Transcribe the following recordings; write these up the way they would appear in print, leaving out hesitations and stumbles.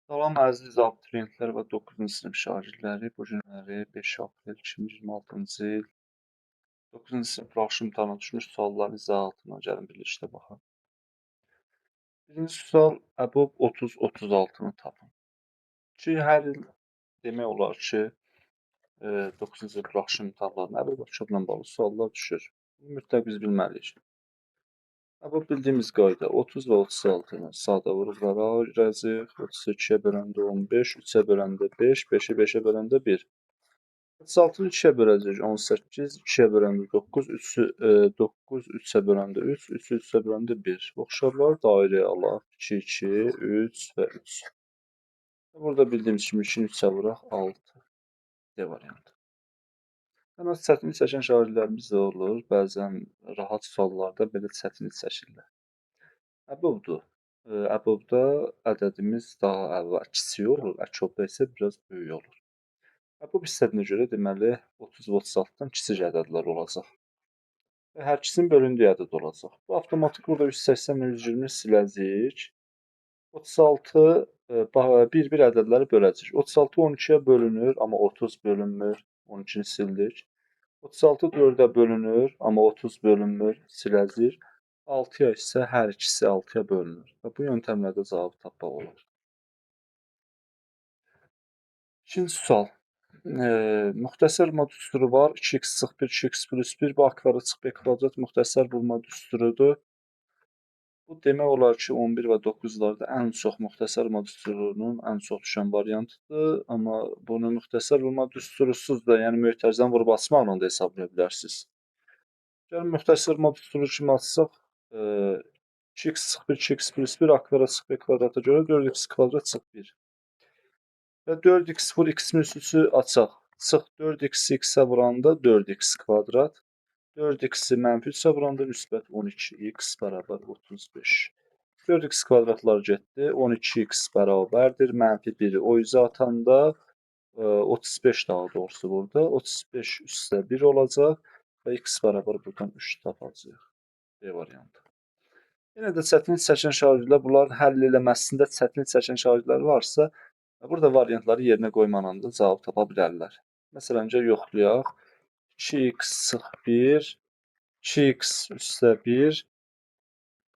Salam əziz abituriyentlər və 9-cu sinif şagirdləri. Bu günləri 5 aprel 2026-cı il 9-cu sinif buraxılış imtahanına düşmüş sualların izahatına gəlin birlikdə baxaq. Birinci sual əbob 30-36-nı tapın. Ki, hər il demək olar ki, 9-cu sinif buraxılış imtahanlarına əbob əkobla bağlı suallar düşür. Bunu mütləq biz bilməliyik. Əbob bildiyimiz qayda 30 və 36-nı sadə vuruqlara ayıracağıq. 32-yə böləndə 15, 3-ə böləndə 5, 5-i 5-ə böləndə 1. 36-nı 2-yə böləcəyik 18, 2-yə böləndə 9, 3-ü 9, 3-ə böləndə 3, 3-ü 3-ə böləndə 1. Oxşarlar dairəyə alaq. 2, 2, 3 və 3. Burada bildiyimiz kimi 2-ni 3-ə vuraq 6. D variantı. Ən az çətinlik çəkən şagirdlərimiz də olur. Bəzən rahat suallarda belə çətinlik çəkirlər. Əbobdur. Əbobda ədədimiz daha əvvəl kiçik olur, əkobda isə biraz böyük olur. Əbob istədiyinə görə deməli 30 və 36-dan kiçik ədədlər olacaq. Və hər ikisinin bölündüyü ədəd olacaq. Bu avtomatik burada 180 ilə 120 siləcəyik. 36 bir-bir ədədləri böləcəyik. 36 12-yə bölünür, amma 30 bölünmür. 12-ni sildik. 36 4-ə bölünür, amma 30 bölünmür, siləcəyik. 6-ya isə hər ikisi 6-ya bölünür. Və bu yöntəmlə də cavabı tapmaq olar. İkinci sual. Müxtəsər vurma düsturu var. 2x çıx 1, 2x plus 1. Bu A kvadrat çıx B kvadrat müxtəsər vurma düsturudur. Bu demək olar ki, 11 və 9-larda ən çox müxtəsər vurma düsturunun ən çox düşən variantıdır. Amma bunu müxtəsər vurma düsturusuz da, yəni mötərizəni vurub açmaqla da hesablaya bilərsiniz. Gəlin müxtəsər vurma düsturu kimi açsaq, 2x çıx 1, 2x plus 1, A kvadrat çıx B kvadrata görə 4x kvadrat çıx 1. Və 4x vur x minus 3-ü açaq. Çıx 4x x-ə vuranda 4x kvadrat. 4x-i mənfi 3-ə vuranda müsbət 12x bərabər 35. 4x kvadratlar getdi. 12x bərabərdir. Mənfi 1-i o üzə atanda 35 daha doğrusu burada. 35 üstə 1 olacaq və x bərabər buradan 3 tapacağıq. B variantı. Yenə də çətinlik çəkən şagirdlər, bunların həll eləməsində çətinlik çəkən şagirdlər varsa, burada variantları yerinə qoymaqla da cavab tapa bilərlər. Məsələn, yoxlayaq. 2x çıx 1, 2x üstə 1,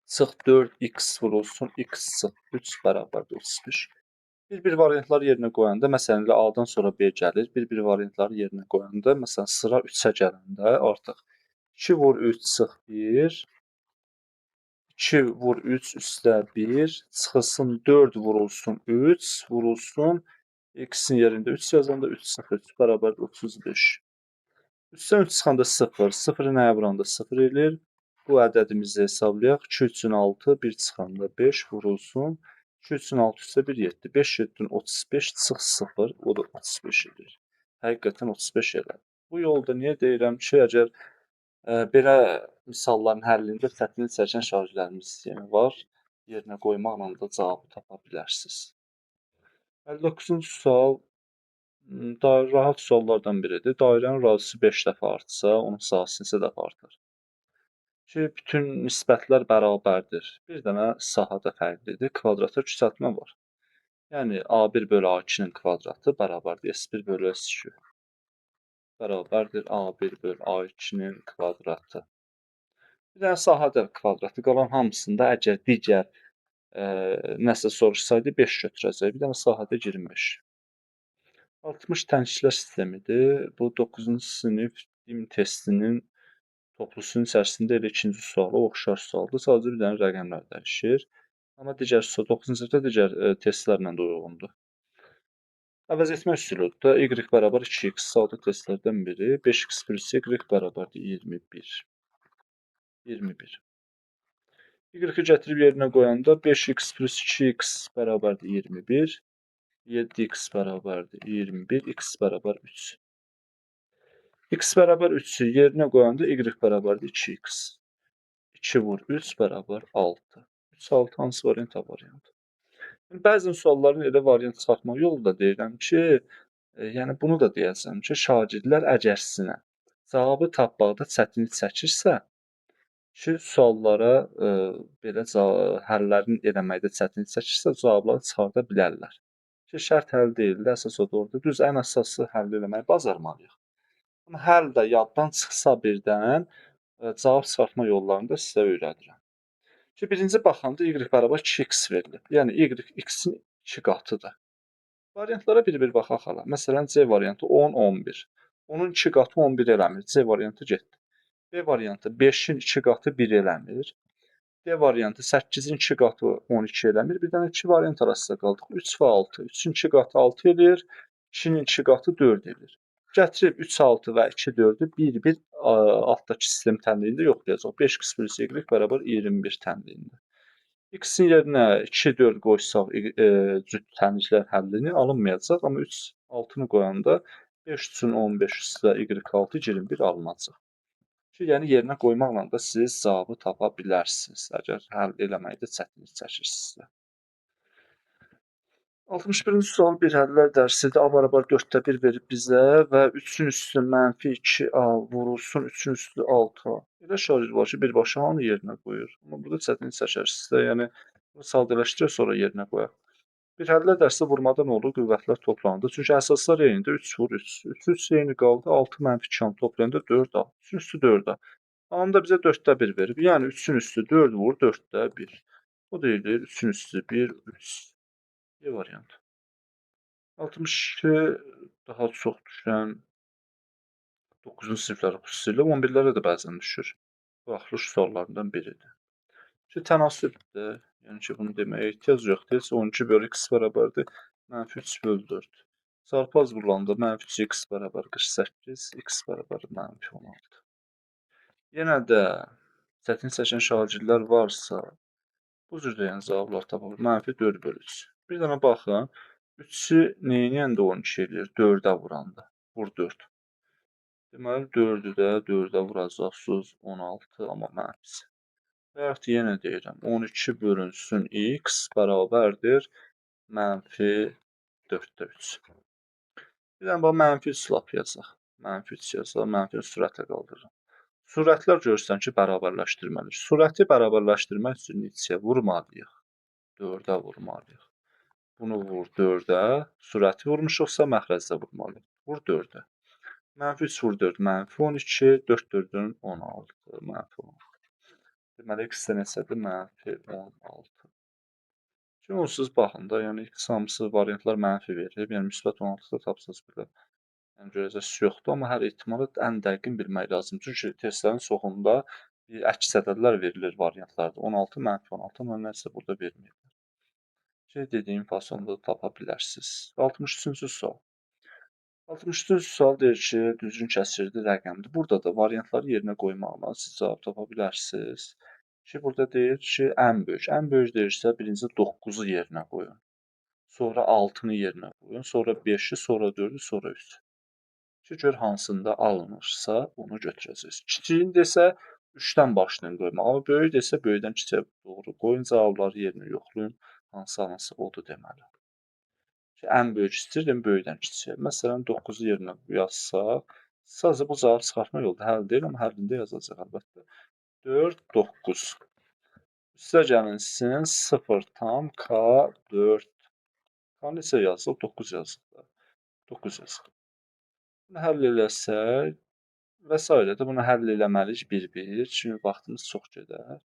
çıx 4x vurulsun, x çıx 3 bərabərdir 35. Bir-bir variantları yerinə qoyanda, məsələn, elə A-dan sonra B gəlir. Bir-bir variantları yerinə qoyanda, məsələn, sıra 3-ə gələndə artıq 2 vur 3 çıx 1, 2 vur 3 üstə 1, çıxılsın 4 vurulsun 3, vurulsun x-in yerində 3 yazanda 3 çıx 3 bərabərdir 35. 3-dən 3 çıxanda 0, 0-ı nəyə vuranda 0 eləyir. Bu ədədimizi hesablayaq. 2 üçün 6, 1 çıxanda 5 vurulsun. 2 üçün 6 üstə 1, 7. 5, 7-nin 35 çıx 0, o da 35 eləyir. Həqiqətən 35 elədir. Bu yolda niyə deyirəm ki, əgər belə misalların həllində çətinlik çəkən şagirdlərimiz yəni var, yerinə qoymaqla da cavabı tapa bilərsiniz. 59-cu sual rahat suallardan biridir. Dairənin radiusu 5 dəfə artsa, onun sahəsi neçə dəfə artar? Ki, bütün nisbətlər bərabərdir. Bir dənə sahədə fərqlidir. Kvadrata küçəltmə var. Yəni, A1 bölü A2-nin kvadratı bərabərdir S1 bölü S2. Bərabərdir A1 bölü A2-nin kvadratı. Bir dənə sahədə kvadratı qalan hamısında əgər digər nəsə soruşsaydı 5 götürəcək. Bir dənə sahədə 25. 60 tənçilər sistemidir. Bu 9-cu sinif DİM testinin toplusunun içərisində elə ikinci suala oxşar sualdır. Sadəcə bir dənə rəqəmlər dəyişir. Amma digər sual 9-cu sinifdə digər testlərlə də uyğundur. Əvəz etmə üsuludur da. Y bərabər 2x sadə testlərdən biri. 5x plus y bərabərdir 21. 21. Y-i gətirib yerinə qoyanda 5x plus 2x bərabərdir 21. 7x bərabərdir 21, x bərabər 3. X bərabər 3-ü yerinə qoyanda y bərabərdir 2x. 2 vur 3 bərabər 6. 3, 6 hansı variant? A variantı. Yəni, bəzən sualların elə variant çıxartmaq yolu da deyirəm ki, yəni bunu da deyəcəm ki, şagirdlər əgərsinə cavabı tapmaqda çətinlik çəkirsə, ki, suallara belə həllərini eləməkdə çətinlik çəkirsə, cavabları çıxarda bilərlər. Ki, şərt həll deyildi, əsas o da orada. Düz, ən əsası həll eləməyi bacarmalıyıq. Amma həll də yaddan çıxsa birdən, cavab çıxartma yollarını da sizə öyrədirəm. Ki, birinci baxanda y bərabər 2x verilib. Yəni, y x-in 2 qatıdır. Variantlara bir-bir baxaq hala. Məsələn, C variantı 10, 11. Onun 2 qatı 11 eləmir. C variantı getdi. B variantı 5-in 2 qatı 1 eləmir. D variantı 8-in 2 qatı 12 eləmir. Bir dənə 2 variant arasında qaldıq. 3 və 6. 3-ün 2 qatı 6 eləyir. 2-nin 2 qatı 4 eləyir. Gətirib 3, 6 və 2, 4-ü bir-bir altdakı sistem tənliyində yoxlayacaq. 5x plus y bərabər 21 tənliyində. X-in yerinə 2, 4 qoysaq cüt tənliklər həllini alınmayacaq. Amma 3, 6-nı qoyanda 5 üçün 15 üstə y 6, 21 alınacaq. Ki, yəni yerinə qoymaqla da siz cavabı tapa bilərsiniz. Əgər həll eləməkdə çətinlik çəkirsinizsə. 61-ci sual bir həllər dərsidir. A bərabər 4-də 1 verib bizə və 3-ün üstü mənfi 2A vurulsun 3-ün üstü 6A. Elə şagird var ki, birbaşa A-nı yerinə qoyur. Amma burada çətinlik çəkərsinizsə, yəni bunu sadələşdirək, sonra yerinə qoyaq. Bir həllər dərsi vurmada nə olur? Qüvvətlər toplandı. Çünki əsaslar eynidir. 3 vur 3. 3, 3 eyni qaldı. 6 mənfi 2-ni toplayanda 4A. 3-ün üstü 4A. A-nı da bizə 4-də 1 verib. Yəni 3-ün üstü 4 vur 4-də 1. O da eləyir 3-ün üstü 1, 3. C variantı. 62 daha çox düşən 9-cu siniflərə xüsusilə 11-lərə də bəzən düşür. Buraxılış suallarından biridir. Ki, tənasübdür. Yəni ki, bunu deməyə ehtiyac yoxdur. Heç 12 bölü x bərabərdir. Mənfi 3 bölü 4. Çarpaz vurulanda mənfi 3x bərabər 48, x bərabər mənfi 16. Yenə də çətin çəkən şagirdlər varsa, bu cür də yəni cavablar tapa bilər. Mənfi 4 bölü 3. Bir dənə baxın, 3-ü neynəyəndə 12 eləyir? 4-ə vuranda. Vur 4. Deməli, 4-ü də 4-ə vuracaqsınız 16, amma mənfisi. Və yaxud yenə deyirəm, 12 bölünsün x bərabərdir mənfi 4-də 3. Bir dənə bax, mənfi 3 lap yazaq. Mənfi 3 yazaq, mənfi sürətlə qaldırıram. Sürətlər görürsən ki, bərabərləşdirməliyik. Sürəti bərabərləşdirmək üçün neçəyə vurmalıyıq? 4-ə vurmalıyıq. Bunu vur 4-ə, sürəti vurmuşuqsa məxrəcdə vurmalıyıq. Vur 4-ə. Mənfi 3 vur 4, mənfi 12, 4 4-ün 16, mənfi 16. Deməli, x də neçədir? Mənfi 16. Şimdi onsuz baxın da, yəni x hamısı variantlar mənfi verib, yəni müsbət 16 da tapsaz belə. Yəni görəcəksiniz yoxdur, amma hər ehtimalı ən dəqiqini bilmək lazım. Çünki testlərin çoxunda bir əks ədədlər verilir variantlarda. 16, mənfi 16, amma nəsə burada verməyiblər. Ki, dediyim fasonda tapa bilərsiniz. 63-cü sual. 63-cü sual deyir ki, düzgün kəsirli rəqəmdir. Burada da variantları yerinə qoymaqla siz cavab tapa bilərsiniz. Ki, burada deyir ki, ən böyük. Ən böyük deyirsə, birinci 9-u yerinə qoyun. Sonra 6-nı yerinə qoyun. Sonra 5-i, sonra 4-ü, sonra 3-ü. Ki, gör hansında alınırsa, onu götürəcəksiniz. Kiçiyin desə, 3-dən başlayın qoymaq. Amma böyük desə, böyükdən kiçiyə doğru qoyun. Cavabları yerinə yoxlayın. Hansı alınsa odur deməli. Ki, ən böyük istəyirdim, böyükdən kiçiyə. Məsələn, 9-u yerinə yazsaq, sadəcə bu cavab çıxartma yoludur. Həll deyil, amma həllində yazacaq əlbəttə. 4, 9. Üstə gəlinsin 0 tam K 4. K neçə yazdıq? 9 yazdıq. 9 yazdıq. Bunu həll eləsək və s. də bunu həll eləməliyik bir-bir. Çünki vaxtımız çox gedər.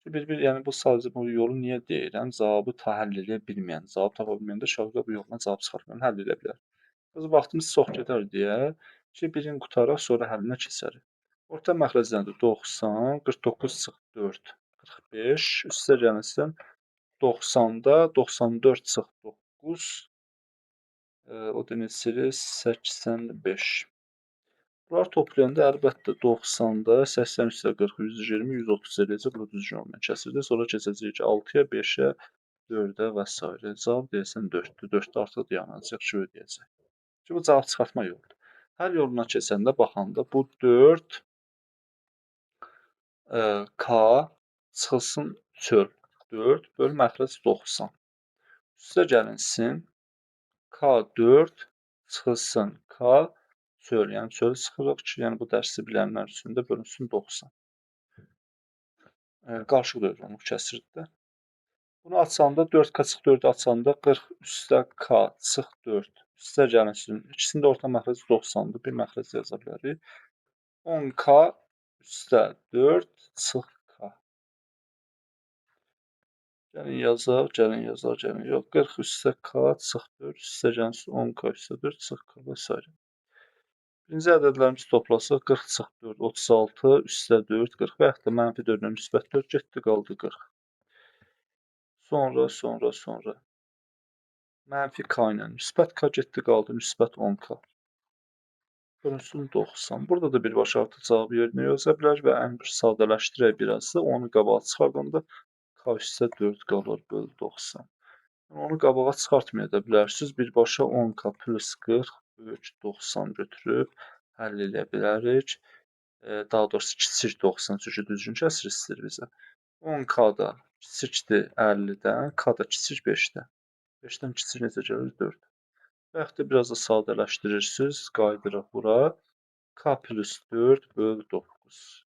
Bir-bir, yəni bu sadəcə bu yolu niyə deyirəm? Cavabı ta həll eləyə bilməyən, cavab tapa bilməyəndə şagirdlər bu yolla cavab çıxartmayan həll eləyə bilər. Biz vaxtımız çox gedər deyə ki, birini qutaraq sonra həllinə keçərik. Orta məxrəcdən də 90, 49 çıx 4, 45, üstə gəlinsin 90-da 94 çıx 9, o da neçədir? 85. Bunları toplayanda əlbəttə 90-da 83-də 40, 120, 130 eləyəcək. Burada düzgün olmayan kəsirdir. Sonra keçəcəyik 6-ya, 5-ə, 4-ə və s. Cavab deyəsən 4-dür. 4-də artıq dayanacaq ki, ödəyəcək. Ki, bu cavab çıxartma yoludur. Həll yoluna keçəndə, baxanda bu 4 K çıxılsın çöl. 4 böl məxrəc 90. Üstə gəlinsin K4 çıxılsın K çöl. Yəni çölü çıxırıq ki, yəni bu dərsi bilənlər üçün də bölünsün 90. Qarışıq dövr olunub kəsirdir. Bunu açanda 4K çıx 4-ü açanda 40 üstə K çıx 4 üstə gəlinsin. İkisinin də orta məxrəci 90-dır. Bir məxrəc yaza bilərik. 10K üstə 4 çıx K. Gəlin yazaq, gəlin yazaq, gəlin. Yox, 40 üstə K çıx 4 üstə gəlinsin 10K üstə 4 çıx K və s. Birinci ədədlərimizi toplasaq 40 çıx 4, 36 üstə 4, 40 və yaxud da mənfi 4-lə müsbət 4 getdi, qaldı 40. Sonra. Mənfi K ilə müsbət K getdi, qaldı müsbət 10K. Bölünsün 90. Burada da birbaşa artıq cavabı yerinə yaza bilər və ən bir sadələşdirək biraz da. Onu qabağa çıxardanda K üstə 4 qalır, böl 90. Yəni, onu qabağa çıxartmaya da bilərsiniz. Birbaşa 10K plus 40 böyük 90 götürüb həll eləyə bilərik. Daha doğrusu kiçik 90, çünki düzgün kəsir istəyir bizə. 10K da kiçikdir 50-dən, K da kiçik 5-dən. 5-dən kiçik necə gəlir? 4. Və yaxud da biraz da sadələşdirirsiniz, qayıdırıq bura. K plus 4 böl 9.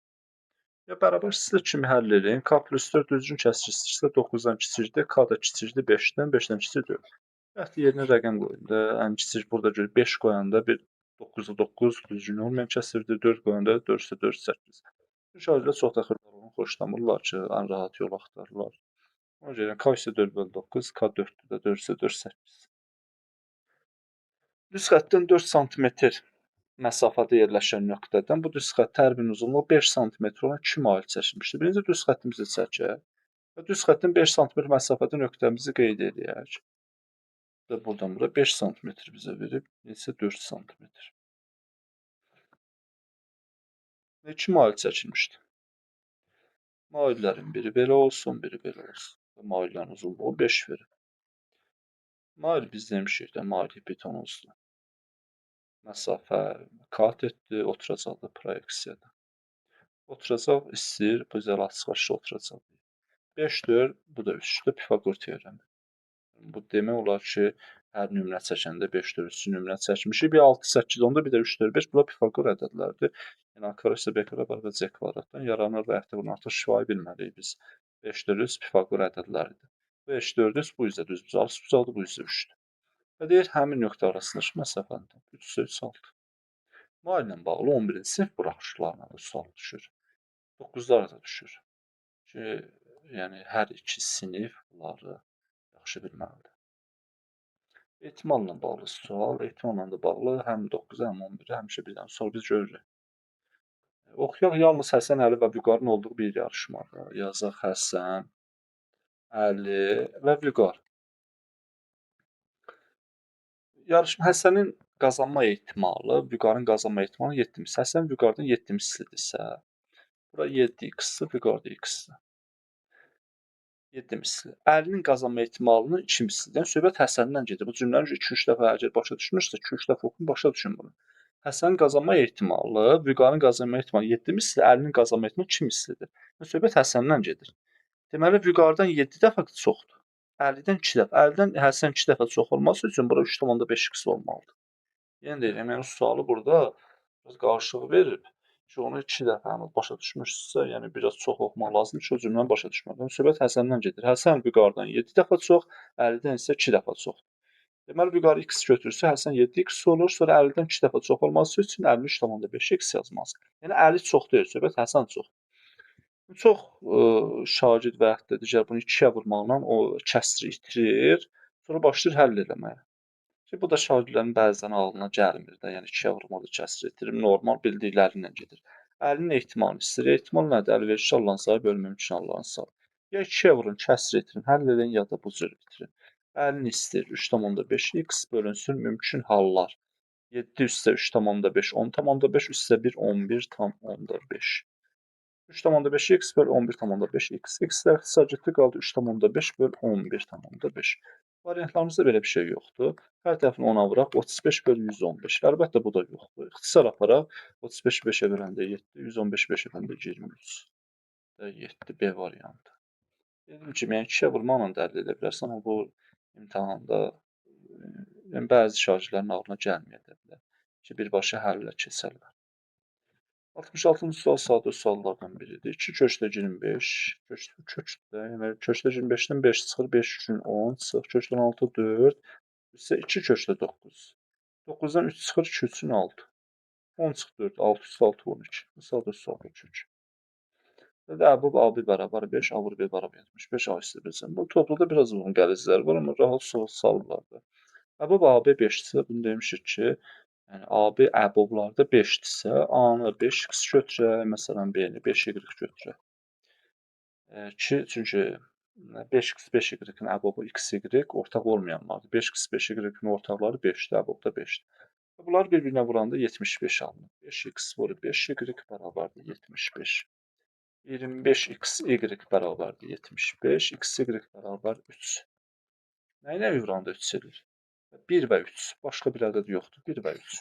Ya bərabərsizlik kimi həll eləyin. K plus 4 düzgün kəsir istəyirsə 9-dan kiçikdir, K da kiçikdir 5-dən, 5-dən kiçik 4. Və yaxud da yerinə rəqəm qoyun da, ən kiçik burada görə 5 qoyanda bir 9-da 9 düzgün olmayan kəsirdir, 4 qoyanda 4 üstə 4 8. Şagirdlər çox da xırdalığı xoşlamırlar ki, ən rahat yol axtarırlar. Ona görə K üstə 4 böl 9, K 4-dür də 4 üstə 4 8. Düz xəttdən 4 sm məsafədə yerləşən nöqtədən bu düz xətt tərbinin uzunluğu 5 sm olan 2 mail çəkilmişdir. Birinci düz xəttimizi çəkək və düz xəttin 5 sm məsafədə nöqtəmizi qeyd eləyək. Və buradan bura 5 sm bizə verib, neçə 4 sm. 2 mail çəkilmişdir. Maillərin biri belə olsun, biri belə olsun. Maillərin uzunluğu 5 verib. Mail biz demişik də, mail hipotenuzdur. Məsafə katetdir, oturacaqdır proyeksiyada. Oturacaq istəyir, bu bizə açıq oturacaq. 5, 4, bu da 3-dür, Pifaqor teoremi. Bu demək olar ki, hər nümunə çəkəndə 5, 4, 3 nümunə çəkmişik. Bir 6, 8, 10-da bir də 3, 4, 5. Bunlar Pifaqor ədədlərdir. Yəni A kare üstə B kare bərabər C kvadratdan yaranır və yaxud da bunu artıq şifahi bilməliyik biz. 5, 4, 3 Pifaqor ədədləridir. 5, 4, 3 bu üzdə düz bucaqlı, bucaqlı bu üzdə 3-dür. Və deyir, həmin nöqtə arasındakı məsafəni tap. 3 üstə 3, 6. Mail ilə bağlı 11-ci sinif buraxılışlarına da sual düşür. 9-lara da düşür. Ki, yəni hər iki sinif bunları yaxşı bilməlidir. Ehtimalla bağlı sual, ehtimalla da bağlı həm 9-a, həm 11-ə həmişə bir dənə sual biz görürük. Oxuyaq yalnız Həsən, Əli və Vüqarın olduğu bir yarışmada. Yazaq Həsən, Əli və Vüqar. Yarışma Həsənin qazanma ehtimalı, Vüqarın qazanma ehtimalı 7 misli. Həsən Vüqardan 7 mislidirsə, bura 7x-dir, Vüqar da x-dir. 7 misli. Əlinin qazanma ehtimalını 2 misli. Yəni söhbət Həsəndən gedir. Bu cümləni 2-3 dəfə əgər başa düşmürsə, 2-3 dəfə oxuyun, başa düşün bunu. Həsənin qazanma ehtimalı, Vüqarın qazanma ehtimalı 7 misli, Əlinin qazanma ehtimalı 2 mislidir. Yəni söhbət Həsəndən gedir. Deməli Vüqardan 7 dəfə çoxdur. Əlidən 2 dəfə. Əlidən Həsən 2 dəfə çox olması üçün bura 3,5x olmalıdır. Yenə deyirəm, yəni sualı burada biraz qarışıq verib ki, onu 2 dəfə başa düşmüşsünüzsə, yəni biraz çox oxumaq lazımdır ki, o cümləni başa düşmək. Yəni söhbət Həsəndən gedir. Həsən Vüqardan 7 dəfə çox, Əlidən isə 2 dəfə çoxdur. Deməli Vüqar x götürürsə, Həsən 7x olur, sonra Əlidən 2 dəfə çox olması üçün Əlini 3,5x yazmalısan. Yəni Əli çox deyil, söhbət Həsən çoxdur. Çox şagird və yaxud da digər bunu 2-yə vurmaqla o kəsri itirir, sonra başlayır həll eləməyə. Ki, bu da şagirdlərin bəzən ağlına gəlmir də, yəni 2-yə vurmaqla kəsri itirir, normal bildikləri ilə gedir. Əlinin ehtimalını istəyir. Ehtimal nədir? Əlverişli halların sayı bölü mümkün halların sayı. Ya 2-yə vurun, kəsri itirin, həll edin, ya da bu cür bitirin. Əlini istəyir 3,5x bölünsün mümkün hallar. 7 üstə 3,5, 10,5 üstə 1, 11,5. 3,5x böl 11,5x. X-lər ixtisar getdi, qaldı 3,5 böl 11,5. Variantlarımızda belə bir şey yoxdur. Hər tərəfini 10-a vuraq, 35 böl 115. Əlbəttə bu da yoxdur. İxtisar aparaq, 35 5-ə böləndə 7, 115 5-ə böləndə 23. 7 B variantı. Dediyim kimi, yəni 2-yə vurmaqla da əldə edə bilərsən, amma bu imtahanda yəni bəzi şagirdlərin ağlına gəlməyə də bilər ki, birbaşa həllə keçərlər. 66-cı sual sadə suallardan biridir. 2 kökdə 25, kökdə, yəni kökdə 25-dən 5 çıxır, 5 üçün 10 çıx, kökdə 16, 4, üstə 2 kökdə 9. 9-dan 3 çıxır, 2 üçün 6. 10 çıx 4, 6 üstə 6, 12. Bu sadə sualdır kök. Və əbub AB bərabər 5, A vur B bərabər 75, A üstə bilsin. Bu topluda biraz uzun qəlizlər var, amma rahat sual salırlar da. Əbub AB 5-dirsə, bunu demişik ki, yəni AB əbublarda 5-dirsə, A-nı 5x götürək, məsələn, B-ni 5y götürək. Ki, çünki 5x 5y-in əbubu xy ortaq olmayanlardır. 5x 5y-in ortaqları 5-dir, əbubda 5-dir. Bunlar bir-birinə vuranda 75 alınır. 5x vur 5y bərabərdir 75. 25xy bərabərdir 75, xy bərabər 3. Nəyinə vuranda 3 edir? 1 və 3. Başqa bir ədəd yoxdur. 1 və 3.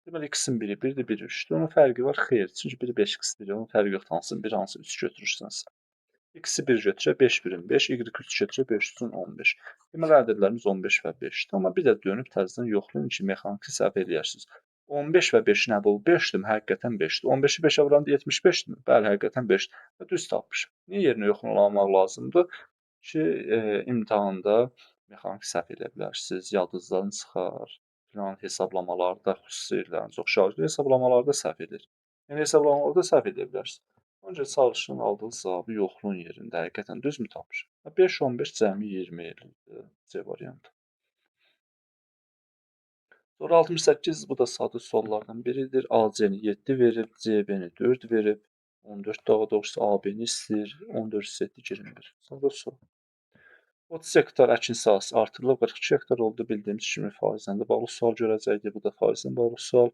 Deməli, x-in biri 1-dir, biri 3-dür. Onun fərqi var? Xeyr. Çünki biri 5x, biri onun fərqi yoxdur. Hansını 1, hansı 3 götürürsənsə. X-i 1 götürək, 5 birin 5, y 3 götürək, 5 üçün 15. Deməli, ədədlərimiz 15 və 5-dir. Amma bir də dönüb təzədən yoxlayın ki, mexaniki səhv eləyərsiniz. 15 və 5-in əbubu 5-dirmi? Həqiqətən 5-dir. 15-i 5-ə vuranda 75-dirmi? Bəli, həqiqətən 5-dir. Və düz tapmışım. Niyə yerinə yoxlamaq lazımdır? Ki, imtahanda mexaniki səhv eləyə bilərsiniz, yadınızdan çıxar, filan hesablamalarda, xüsusilə çox şagird hesablamalarda səhv edir. Yəni, hesablamalarda səhv edə bilərsiniz. Ona görə çalışın, aldığınız cavabı yoxlayın yerində. Həqiqətən düzmü tapmışım? 5, 15 cəmi 20 eləyir. C variantı. Sonra 68, bu da sadə suallardan biridir. AC-ni 7 verib, CB-ni 4 verib, 14 daha doğrusu AB-ni istəyir, 14 7, 21. Sadə sual. 30 hektar əkin sahəsi artırılıb 42 hektar oldu. Bildiyimiz kimi faizlə də bağlı sual görəcəkdik. Bu da faizlə bağlı sual.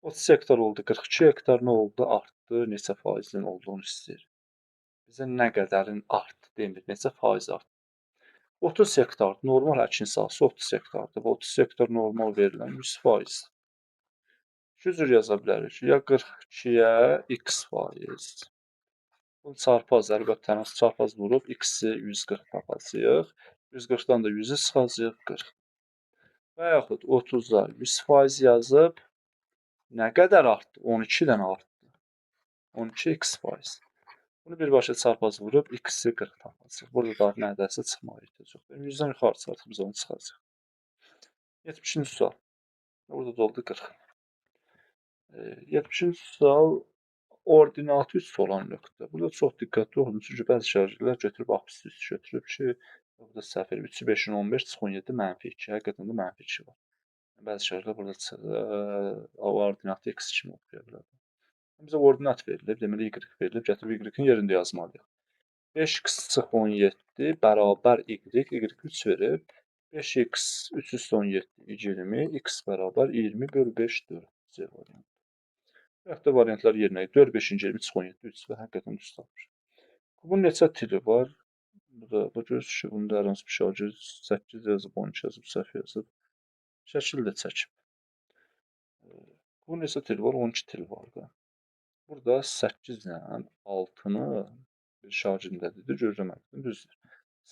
30 hektar oldu, 42 hektar nə oldu? Artdı. Neçə faizin olduğunu istəyir. Bizə nə qədərin artdı demir, neçə faiz artdı. 30 hektar, normal əkin sahəsi 30 hektardır və 30 hektar normal verilən 100%. İki cür yaza bilərik. Ya 42-yə x faiz. Bunu çarpaz, əlbəttə tənasıb çarpaz vurub x-i 140 tapacağıq. 140-dan da 100-ü çıxacaq 40. Və yaxud 30-a 100% yazıb nə qədər artdı? 12 dənə artdı. 12x faiz. Bunu birbaşa çarpaz vurub x-i 40 tapacaq. Burada da nədəsə çıxmağa ehtiyac yoxdur. 100-dən yuxarı çıxartıq, biz onu çıxacaq. 70-ci sual. Burada da oldu 40. 70-ci sual ordinatı 3 olan nöqtə. Burada çox diqqətli olun, çünki bəzi şagirdlər götürüb apsis 3 götürüb ki, burada səhv edib. 3-ü 5-in 15, çıx 17, mənfi 2. Həqiqətən də mənfi 2 var. Bəzi şagirdlər burada ordinatı x kimi oxuya bilər. Bizə ordinat verilib, deməli y verilib, gətirib y-in yerində yazmalıyıq. 5x çıx 17 bərabər y, y 3 verib, 5x 3 üstə 17, 20, x bərabər 20 bölü 5, 4. C variantı. Və yaxud da variantlar yerinə 4, 5-ci 20 çıx 17, 3 və həqiqətən düz tapmışıq. Bunun neçə tili var? Bu da, bu görürsünüz ki, bunda hər hansı bir şagird 8 yazıb, 12 yazıb, səhv yazıb. Şəkil də çəkib. Bunun neçə tili var? 12 til var da. Burada 8 ilə 6-nı bir şagirdində dedi, görürəm həqiqətən düzdür.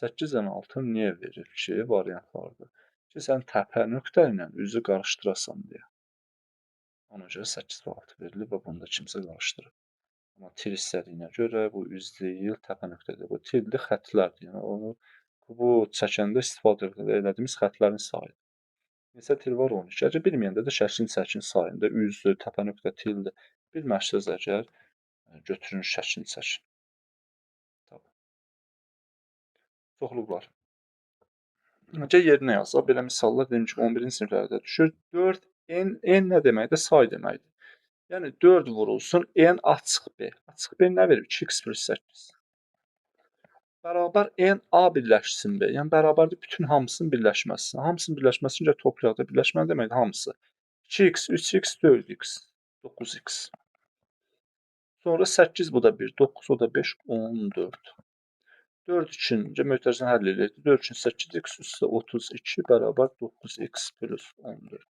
8 ilə 6-nı niyə verib ki, variantlarda? Ki, sən təpə nöqtə ilə üzü qarışdırasan deyə. Ona görə 8 və 6 verilib və bunu da kimsə qarışdırıb. Amma til istədiyinə görə bu üz deyil, təpə nöqtədir. Bu tildir, xətlərdir. Yəni onu bu çəkəndə istifadə elədiyimiz xətlərin sayıdır. Neçə til var? 12. Əgər bilməyəndə də şəklin çəkin sayında üzdür, təpə nöqtə tildir. Bilmərsiniz əgər, götürün şəklini çəkin. Tabii. Çoxluqlar. Gəl yerinə yazaq. Belə misallar deyim ki, 11-ci siniflərdə düşür. 4 N, N nə deməkdir? Say deməkdir. Yəni 4 vurulsun N A çıx B. A çıx B nə verib? 2x plus 8. Bərabər N A birləşsin B. Yəni bərabərdir bütün hamısının birləşməsi. Hamısının birləşməsini gəl toplayaq da. Birləşmə nə deməkdir? Hamısı. 2x, 3x, 4x, 9x. Sonra 8 bu da 1, 9 o da 5, 14. 4 üçün mötərizəni həll edək. 4 üçün 8x üstə 32 bərabər 9x plus 14.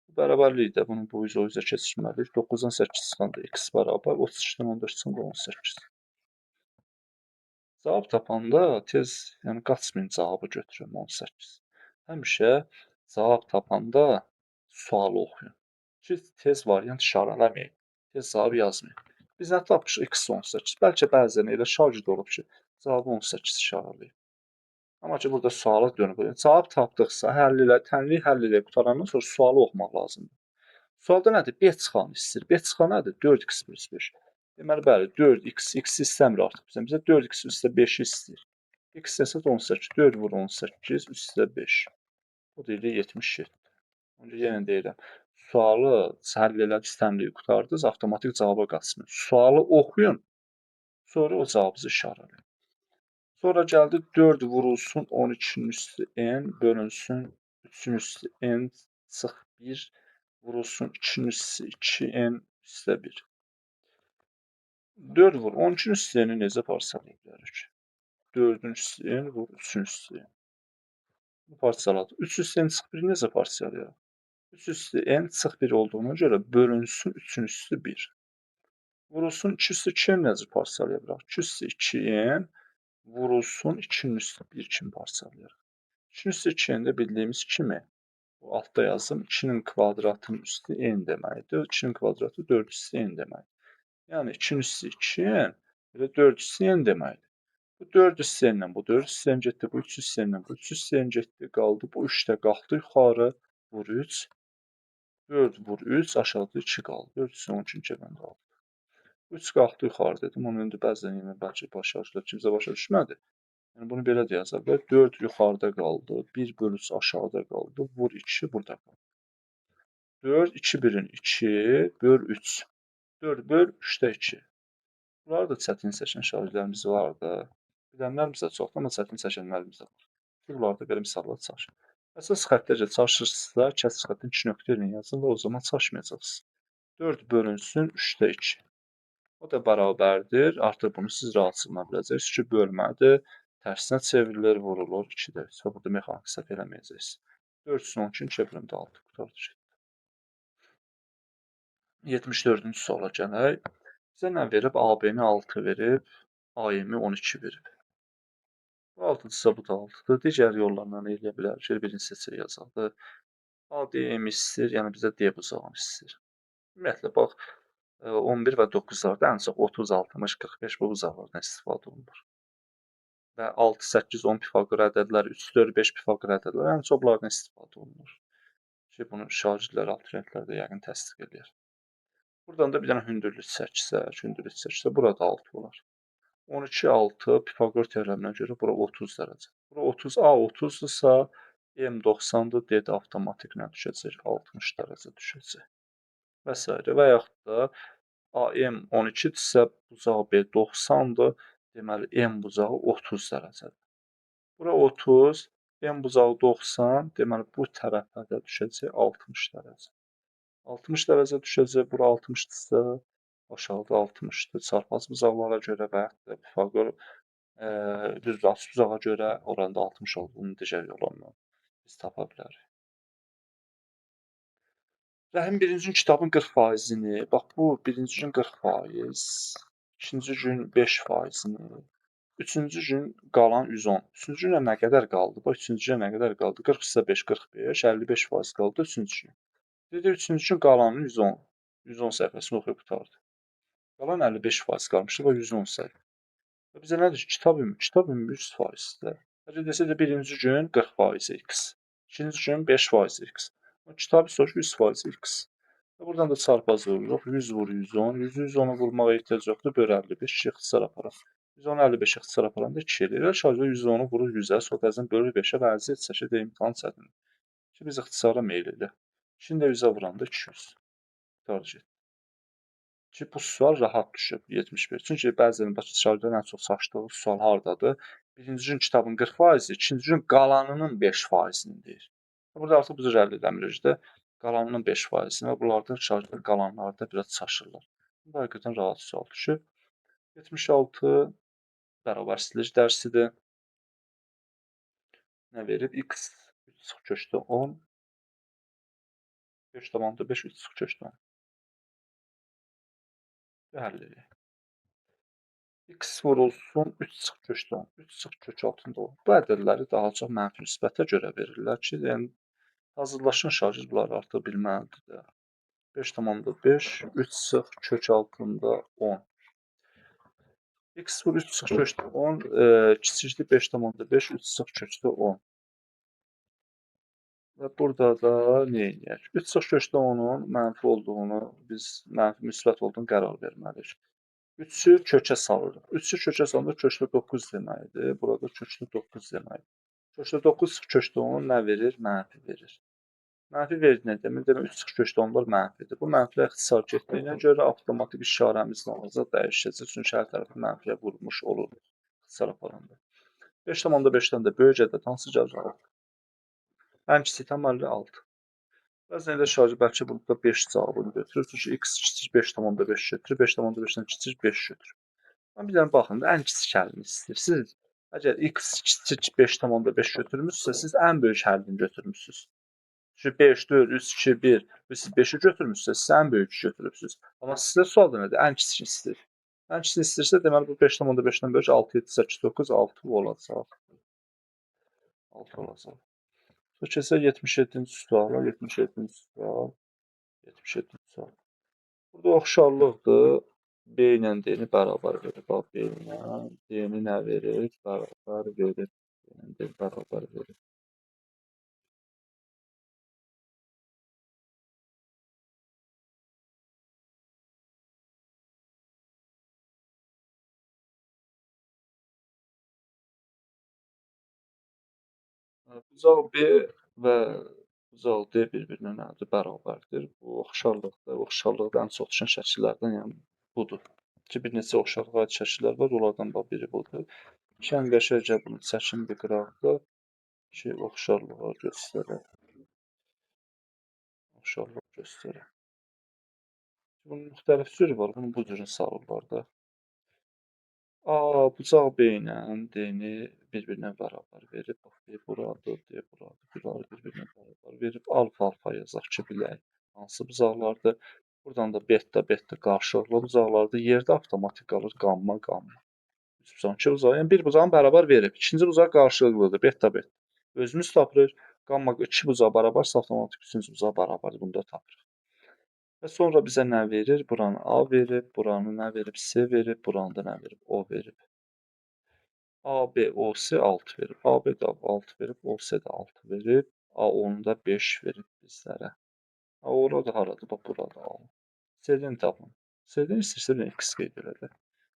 Bu bərabərlik də bunu bu üzə o üzə keçirməliyik. 9-dan 8 çıxanda x bərabər, 32-dən 14 çıxanda 18. Cavab tapanda tez, yəni qaçmayın cavabı götürüm 18. Həmişə cavab tapanda sualı oxuyun ki, tez variant işarələməyin. Tez cavab yazmayın. Biz nə tapmışıq? X 18. Bəlkə bəzən elə şagird olub ki, cavabı 18 işarələyib. Amma ki, burada suala dönüb. Cavab tapdıqsa, həll elə, tənlik həll elə qutarandan sonra sualı oxumaq lazımdır. Sualda nədir? B çıxanı istəyir. B çıxan nədir? 4x plus 5. Deməli, bəli, 4x, x istəmir artıq bizə. Bizə 4x üstə 5-i istəyir. X isə 18, 4 vur 18, üstə 5. O da elə 77. Ona görə yenə deyirəm, sualı həll elədiniz, tənliyi qutardınız, avtomatik cavaba qaçmayın. Sualı oxuyun, sonra o cavabınızı işarələyin. Sonra gəldi 4 vurulsun 12-nin üstü n bölünsün 3-ün üstü n çıx 1 vurulsun 2-nin üstü 2n üstə 1. 4 vur 12-nin üstü n-i necə parçalaya bilərik? 4-ün üstü n vur 3-ün üstü n. Bu parçaladı. 3 üstü n çıx 1-i necə parçalayaq? 3 üstü n çıx 1 olduğuna görə bölünsün 3-ün üstü 1. Vurulsun 2 üstü 2n necə parçalaya bilərik? 2 üstü 2n vurulsun 2-nin üstü 1 kimi parçalayarıq. 2-nin üstü 2n də bildiyimiz kimi, bu altda yazdım, 2-nin kvadratının üstü n deməkdir. 2-nin kvadratı 4 üstü n deməkdir. Yəni 2-nin üstü 2n elə 4 üstü n deməkdir. Bu 4 üstü n-lə bu 4 üstü n getdi, bu 3 üstü n-lə bu 3 üstü n getdi, qaldı. Bu 3 də qalxdı yuxarı, vur 3. 4 vur 3, aşağıda 2 qaldı. 4 üstü 12-ni cəbəndə aldı. 3 qalxdı yuxarı dedim. Onu indi bəzən yenə bəlkə başa düşür, kimsə başa düşmədi. Yəni bunu belə də yaza bilər. 4 yuxarıda qaldı, 1 bölü 3 aşağıda qaldı, vur 2 burada qaldı. 4, 2 birin 2, böl 3. 4 böl 3-də 2. Bunları da çətin seçən şagirdlərimiz var da. Bilənlərimiz də çoxdur, amma çətin çəkənlərimiz də var. Bunlarda belə misallar çaşır. Əsas xəttəcə çaşırsınızsa, kəsir xəttini 2 nöqtə ilə yazın və o zaman çaşmayacaqsınız. 4 bölünsün 3-də 2. O da bərabərdir. Artıq bunu siz rahat sığına biləcəksiniz ki, bölmədir. Tərsinə çevrilir, vurulur 2-də 3. Və burada mexaniki səhv eləməyəcəksiniz. 4 üstünə 12-ni 2 bölümdə 6 qurtardı. 74-cü suala gələk. Bizə nə verib? AB-ni 6 verib, AM-i 12 verib. Bu 6-dırsa bu da 6-dır. Digər yollarla eləyə bilərik. Şöyle birinci seçək yazaqdır. ADM istəyir, yəni bizə D buzağını istəyir. Ümumiyyətlə, bax, 11 və 9-larda ən çox 30, 60, 45 bu buzaqlardan istifadə olunur. Və 6, 8, 10 Pifaqor ədədləri, 3, 4, 5 Pifaqor ədədləri ən çox bunlardan istifadə olunur. Ki, bunu şagirdlər, abituriyentlər də yəqin təsdiq eləyər. Buradan da bir dənə hündürlük çəksək, hündürlük çəksək, burada 6 olar. 12, 6 Pifaqor teoreminə görə bura 30 dərəcə. Bura 30, A 30-dursa, M 90-dır, D də avtomatik nə düşəcək? 60 dərəcə düşəcək. Və s. Və yaxud da AM 12-dirsə, bucağı B 90-dır, deməli M bucağı 30 dərəcədir. Bura 30, M bucağı 90, deməli bu tərəfə də düşəcək 60 dərəcə. 60 dərəcə düşəcək, bura 60-dırsa, aşağıda 60-dır. Çarpaz bucaqlara görə və yaxud da Pifaqor düz bucağa görə oranda 60 olduğunu digər yollarla biz tapa bilərik. Rəhim birinci gün kitabın 40%-ni, bax bu birinci gün 40%, ikinci gün 5%-ni, üçüncü gün qalan 110. Üçüncü günə nə qədər qaldı? Bax, üçüncü günə nə qədər qaldı? 40 üstə 5, 45, 55% qaldı üçüncü gün. Dedi, üçüncü gün qalanını 110, 110 səhifəsini oxuyub qurtardı. Qalan 55% qalmışdı, bax 110 səhifə. Və bizə nədir? Kitab ümumi, kitab ümumi 100%-dir. Əgər desə də birinci gün 40% x, ikinci gün 5% x. Kitabı soruşur 100% x. Və buradan da çarpaz vururuq. 100 vur 110. 100 110-u vurmağa ehtiyac yoxdur. Böl 55, 2 ixtisar aparaq. 110 55 ixtisar aparanda 2 eləyir. Şarjda 110-u vurur 100-ə, sonra təzədən bölür 5-ə və əziyyət çəkir də imtahan çətindir. Ki, biz ixtisara meyl edək. 2-ni də 100-ə vuranda 200. Qurtardı getdi. Ki, bu sual rahat düşüb 75. Çünki bəzən şagirdlərin ən çox çaşdığı sual hardadır? Birinci gün kitabın 40%, ikinci gün qalanının 5%-ni deyir. Burada artıq bu cür əldə eləmirik də. Qalanının 5%-ni və bunlarda şagirdlər qalanlarda biraz çaşırlar. Bu həqiqətən rahat sual düşüb. 76 bərabərsizlik dərsidir. Nə verib? X 3 çıx kökdə 10. 5,5 3 çıx kökdə 10. Həll edək. X vurulsun 3 çıx kökdə 10. 3 çıx kök altında 10. Bu ədədləri daha çox mənfi müsbətə görə verirlər ki, yəni hazırlaşan şagird bunları artıq bilməlidir də. 5,5, 3 sıx kök altında 10. X vur 3 sıx kökdə 10, kiçikdir 5,5, 3 sıx kökdə 10. Və burada da nə edək? 3 sıx kökdə 10-un mənfi olduğunu, biz mənfi müsbət olduğunu qərar verməliyik. 3-ü kökə salırıq. 3-ü kökə salanda kökdə 9 deməkdir. Burada kökdə 9 deməkdir. Kökdə 9 sıx kökdə 10 nə verir? Mənfi verir. Mənfi verir nə demək? Demək 3 sıx kökdə 10-lar mənfidir. Bu mənfilər ixtisar getdiyinə görə avtomatik işarəmiz nə olacaq? Dəyişəcək. Çünki hər tərəfi mənfiyə vurmuş olur ixtisar aparanda. 5,5-dən də böyük ədəd hansı gəlir? 6. Ən kiçik tam 56. Bəzən elə şagird bəlkə burada 5 cavabını götürür. Çünki x kiçik 5,5 götürür. 5,5-dən kiçik 5 götürür. Amma bir dənə baxın, ən kiçik həllini istəyir. Siz əgər x kiçik 5,5 götürmüşsünüzsə, siz ən böyük həllini götürmüsünüz. Çünki 5, 4, 3, 2, 1 və siz 5-i götürmüşsünüzsə, siz ən böyük götürübsünüz. Amma sizdə sual nədir? Ən kiçikini istəyir. Ən kiçikini istəyirsə, deməli bu 5,5-dən böyük 6, 7, 8, 9, 6 olacaq. 6 olacaq. Sonra keçsək 77-ci suala, 77-ci sual, 77-ci sual. Burada oxşarlıqdır. B ilə D-ni bərabər verir. Bax, B ilə D-ni nə verir? Bərabər verir. B ilə D bərabər verir. Bucaq B və bucaq D bir-birinə nədir? Bərabərdir. Bu oxşarlıqda, oxşarlıqda ən çox düşən şəkillərdən yəni budur. Ki, bir neçə oxşarlığa aid şəkillər var, onlardan bax biri budur. Ki, ən qəşəngcə bunu çəkim bir qıraqda ki, oxşarlığa göstərək. Oxşarlıq göstərək. Bunun müxtəlif cürü var, bunu bu cürün salırlar da. A, bucaq B ilə D-ni bir-birinə bərabər verib. Bax, B buradır, D buradır. Bunları bir-birinə bərabər verib. Alfa, alfa yazaq ki, bilək hansı bucaqlardır. Buradan da beta, beta qarşılıqlı bucaqlardır. Yerdə avtomatik qalır qamma, qamma. 3 bucaq, 2 bucaq. Yəni bir bucağın bərabər verib. İkinci bucaq qarşılıqlıdır. Beta, beta. Özümüz tapırıq. Qamma 2 bucaq bərabərsə avtomatik üçüncü bucaq bərabərdir. Bunu da tapırıq. Və sonra bizə nə verir? Buranı A verib, buranı nə verib? C verib, buranı da nə verib? O verib. A, B, O, C 6 verib. A, B də 6 verib, O, C də 6 verib. A, onu da 5 verib bizlərə. A, orada haradır? Bax, burada A. C-ni tapın. C-ni istəyirsə, bir X qeyd elədi.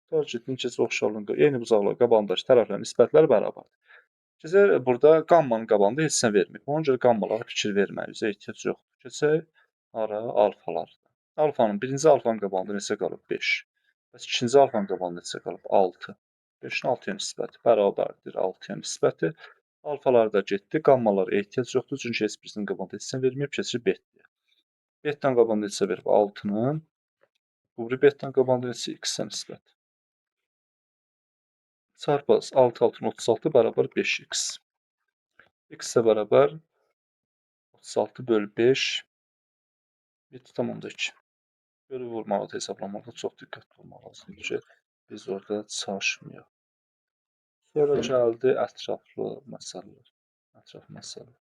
Tutaq ki, keçə oxşarlığın eyni bucaqlar qabağındakı tərəflərin nisbətləri bərabərdir. Keçək burada qammanın qabağında heç nə vermir. Ona görə qammalara fikir verməyimizə ehtiyac yoxdur. Keçək hara? Alfalar. Alfanın, birinci alfanın qabağında neçə qalıb? 5. Bəs ikinci alfanın qabağında neçə qalıb? 6. 5-in 6-ya nisbəti bərabərdir 6-ya nisbəti. Alfalar da getdi. Qammalara ehtiyac yoxdur. Çünki heç birisinin qabağında heç nə verməyib. Keçir betliyə. Betdən qabağında neçə verib? 6-nın. Bu biri betdən qabağında neçə? X-ə nisbəti. Çarpaz 6 6-nın 36 bərabər 5x. X-ə bərabər 36 bölü 5 7,2. Bölü vurmalı hesablamaqda çox diqqətli olmaq lazımdır ki, biz orada çaşmayaq. Sonra gəldi ətraflı məsələlər. Ətraflı məsələlər.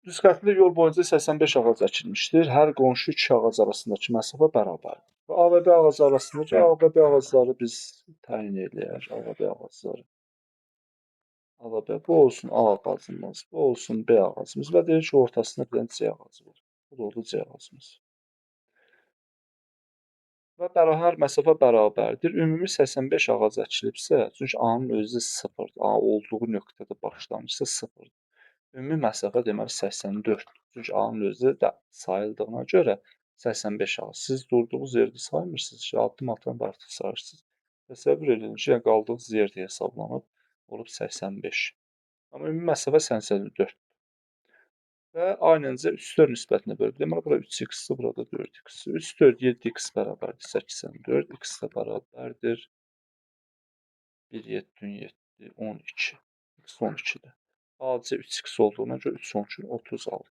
Düz xəttli yol boyunca 85 ağac əkilmişdir. Hər qonşu iki ağac arasındakı məsafə bərabərdir. Və A və B ağacı arasındakı A və B ağacları biz təyin eləyək. A və B ağacları. A və B. Bu olsun A ağacımız, bu olsun B ağacımız və deyir ki, ortasında bir dənə C ağacı var. Bu da oldu C ağacımız. Və hər məsafə bərabərdir. Ümumi 85 ağac əkilibsə, çünki A-nın özü sıfırdır. A olduğu nöqtədə başlamışsa sıfırdır. Ümumi məsafə deməli 84. Çünki A-nın özü də sayıldığına görə 85 ağac. Siz durduğunuz yerdə saymırsınız ki, addım atan da artıq sayırsınız. Təsəvvür edin ki, yəni qaldığınız yerdə hesablanıb, olub 85. Amma ümumi məsafə 84. Və A ilə C 3, 4 nisbətinə bölüb. Deməli, bura 3x-dir, burada 4x. 3, 4, 7x bərabərdir 84, x də bərabərdir 1, 7, 7, 12. X 12-dir. AC 3x olduğuna görə 3, 12, 36.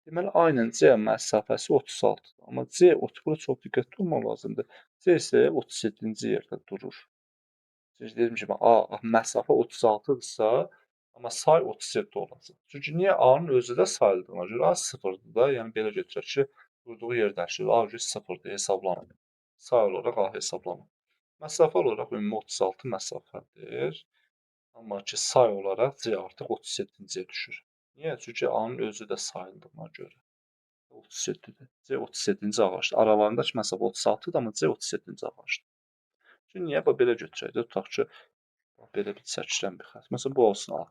Deməli, A ilə C məsafəsi 36-dır. Amma C, bura çox diqqətli olmaq lazımdır. C isə 37-ci yerdə durur. Çünki dediyim kimi, A məsafə 36-dırsa, Amma say 37 olacaq. Çünki niyə? A-nın özü də sayıldığına görə A sıfırdır da, yəni belə götürək ki, durduğu yer dəyişir. A sıfırdır, hesablanır. Say olaraq A hesablanır. Məsafə olaraq ümumi 36 məsafədir. Amma ki, say olaraq C artıq 37-ciyə düşür. Niyə? Çünki A-nın özü də sayıldığına görə. 37-dir. C 37-ci ağacdır. Aralarındakı məsafə 36-dır, amma C 37-ci ağacdır. Çünki niyə? Bax, belə götürək də, tutaq ki, belə bir çəkirəm bir xətt. Məsələn, bu olsun A.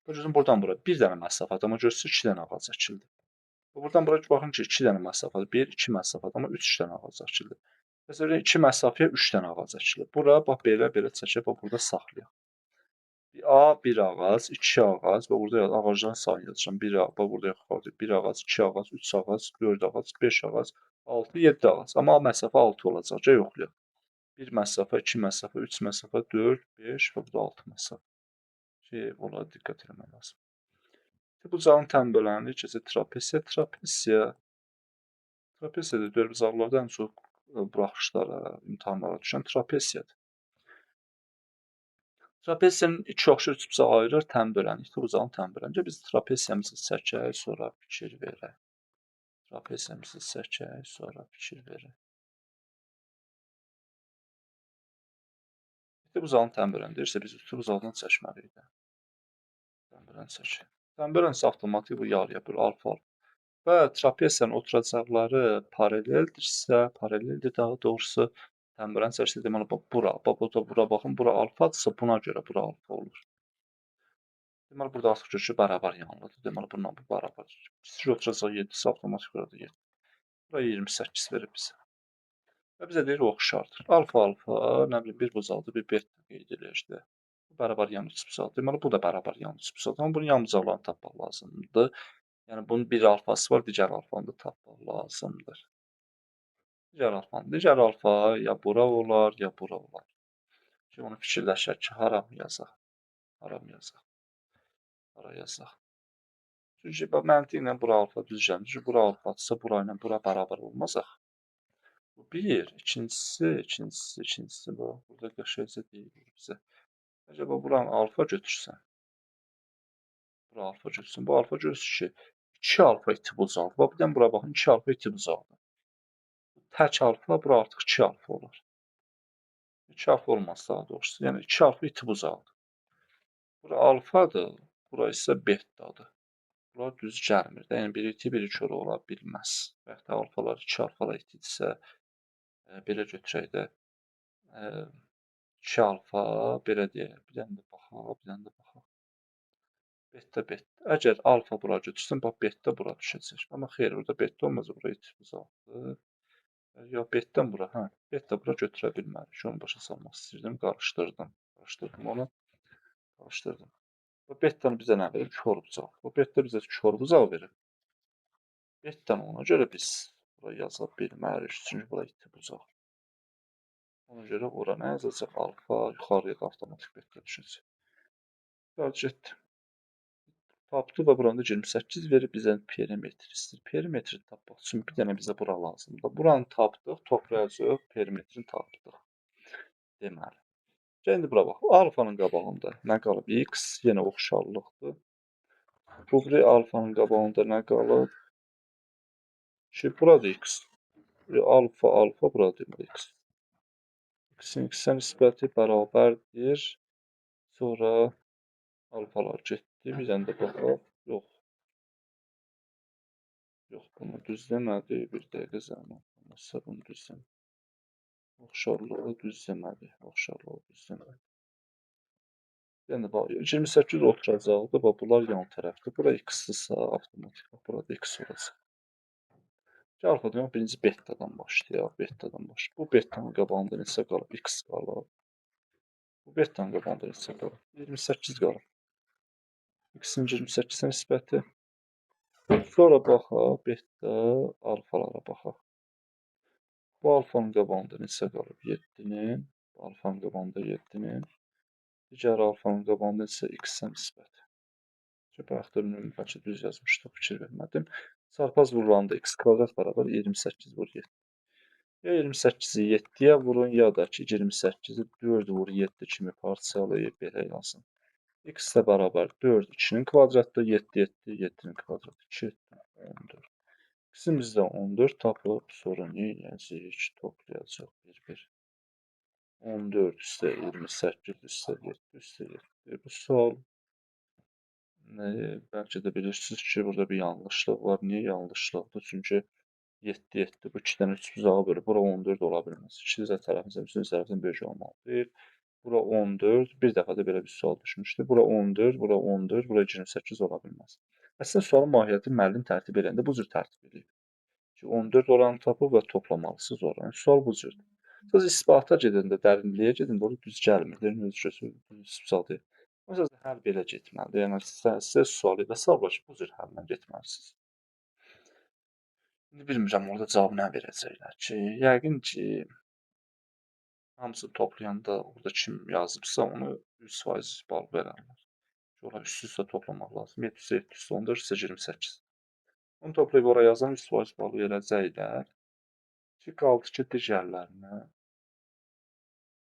Görürsünüz, buradan bura bir dənə məsafədir, amma görürsünüz, 2 dənə ağac əkildi. Buradan bura baxın ki, 2 dənə məsafədir, 1, 2 məsafədir, amma 3 dənə ağac əkildi. Məsələn, 2 məsafəyə 3 dənə ağac əkilir. Bura, bax, belə-belə çəkək, bax, burada saxlayaq. A, 1 ağac, 2 ağac, bax, burada ağacların sayını yazacağam. 1, bax, burada yuxarıda 1 ağac, 2 ağac, 3 ağac, 4 ağac, 5 ağac, 6, 7 ağac. Amma məsafə 6 olacaq, gəl yoxlayaq. 1 məsafə, 2 məsafə, 3 məsafə, 4, 5 və bu da 6 məsafə. Ki, onlara diqqət eləmək lazım. Bucağın tən bölənliyi keçək trapesiya. Trapesiya, trapesiyada dördbucaqlarda ən çox buraxışlara, imtahanlara düşən trapesiyadır. Trapesiyanın iki oxşar üçbucağı ayırır, tən bölənlikdir, bucağın tən bölənliyi. Biz trapesiyamızı çəkək, sonra fikir verək. Trapesiyamızı çəkək, sonra fikir verək. Bucağın tən bölən deyirsə, biz üçü bucaqdan çəkməliyik də. Tən bölən çəkək. Tən bölən isə avtomatik bu yarıya böl, alfa alfa. Və trapesiyanın oturacaqları paraleldirsə, paraleldir daha doğrusu, tən bölən çəksə, deməli, bax, bura, bax, bu da bura baxın, bura alfadırsa, buna görə bura alfa olur. Deməli, burada artıq görür ki, bərabər yanlıdır. Deməli, bununla bu bərabər. Kiçik oturacaq 7-si avtomatik burada 7. Bura 28 verir bizə. Və bizə deyir, oxşardır. Alfa, alfa, nə bilim, bir bucaqdır, bir beta qeyd eləyək də. Bu bərabər yan üçbucaqdır. Deməli, bu da bərabər yan üçbucaqdır. Amma bunun yan bucaqlarını tapmaq lazımdır. Yəni, bunun bir alfası var, digər alfanı da tapmaq lazımdır. Digər alfanı. Digər alfa ya bura olar, ya bura olar. Ki, onu fikirləşək ki, hara yazaq? Hara yazaq? Hara yazaq? Çünki, bax, məntiqlə bura alfa düz gəlmir. Çünki bura alfadırsa, bura ilə bura bərabər olmaz axı. Bu bir, ikincisi bu. Burada qəşəngcə deyilir bizə. Acaba buranı alfa götürsən? Bura alfa götürsün. Bu alfa görürsün ki, 2 alfa iti bucaqdır. Bax, bir dənə bura baxın, 2 alfa iti bucaqdır. Tək alfa, bura artıq 2 alfa olar. 2 alfa olmaz daha doğrusu. Yəni, 2 alfa iti bucaqdır. Bura alfadır, bura isə betadır. Bunlar düz gəlmir də. Yəni, biri iti, biri kör ola bilməz. Və yaxud da alfalar, 2 alfalar itidirsə, belə götürək də, 2 alfa, belə deyək, bir dənə də baxaq, bir dənə də baxaq. Beta, beta. Əgər alfa bura götürsün, bax, beta bura düşəcək. Amma xeyr, burada beta olmaz, bura iti bucaqdır. Yox, betdən bura, hə, beta bura götürə bilmərik. Onu başa salmaq istəyirdim, qarışdırdım. Qarışdırdım onu, qarışdırdım. Bu betanı bizə nə verir? Kor bucaq. Bu beta bizə kor bucaq verir. Betanı ona görə biz bura yaza bilmərik, çünki bura iti bucaq. Ona görə ora nə yazacaq? Alfa, yuxarıya da avtomatik beta düşəcək. Getdi. Tapdı və buranı da 28 verib bizə perimetr istəyir. Perimetri tapmaq üçün bir dənə bizə bura lazımdır. Buranı tapdıq, toplayacağıq, perimetrini tapdıq. Deməli. Gəl indi bura bax. Alfanın qabağında nə qalıb? X, yenə oxşarlıqdır. Bu biri alfanın qabağında nə qalıb? Ki, burada x. Alfa, alfa, burada deməli x. X-in x-ə nisbəti bərabərdir. Sonra alfalar getdi. Bir dənə də baxaq. Yox. Yox, bunu düz demədi. Bir dəqiqə zəhmət olmazsa bunu düz demədi. Oxşarlığı düz demədi. Oxşarlığı düz demədi. Yəni, bax, 28 oturacaqdır. Bax, bunlar yan tərəfdir. Bura x-dirsə, avtomatik bax, burada x olacaq. Alfa demək, birinci betadan başlayaq. Betadan başlayaq. Bu betanın qabağında neçə qalıb? X qalıb. Bu betanın qabağında neçə qalıb? 28 qalıb. X-in 28-ə nisbəti. Sonra baxaq, beta, alfalara baxaq. Bu alfanın qabağında neçə qalıb? 7-nin. Bu alfanın qabağında 7-nin. Digər alfanın qabağında isə x-ə nisbəti. Bayaq da bəlkə düz yazmışdıq, fikir vermədim. Çarpaz vurulanda x kvadrat bərabər 28 vur 7. Ya 28-i 7-yə vurun, ya da ki 28-i 4 vur 7 kimi parçalayıb belə yazın. X də bərabər 4, 2-nin kvadratı 7, 7, 7-nin kvadratı 2, 14. X-imiz də 14 tapıb, sonra nə edəcəyik? Toplayacaq 1, 1. 14 üstə 28 üstə 7 üstə 7. Bu sual, bəlkə də bilirsiniz ki, burada bir yanlışlıq var. Niyə yanlışlıqdır? Çünki 7, 7, bu 2 dənə 3 buzağı bölür. Bura 14 ola bilməz. 2 də tərəfimizdən, bütün tərəfdən böyük olmalı deyil. Bura 14, bir dəfə də belə bir sual düşmüşdü. Bura 14, bura 14, bura 28 ola bilməz. Əslində, sualın mahiyyəti müəllim tərtib edəndə bu cür tərtib edib. Ki, 14 oranı tapıb və toplamalısınız oranı. Sual bu cürdür. Sadəcə isbata gedəndə, dərinliyə gedəndə orada düz gəlmir. Düz sual deyil. Məsələn, həll belə getməlidir. Yəni, sizə sualı və sual ki, bu cür həllə getməlisiniz. İndi bilmirəm, orada cavab nə verəcəklər ki, yəqin ki, hamısını toplayanda orada kim yazıbsa onu 100% bal verərlər. Ora üst-üstə toplamaq lazım. 7 üstə 7 üstə 14 üstə 28. Onu toplayıb ora yazan 100% balı verəcəklər. Ki, qaldı ki, digərlərinə.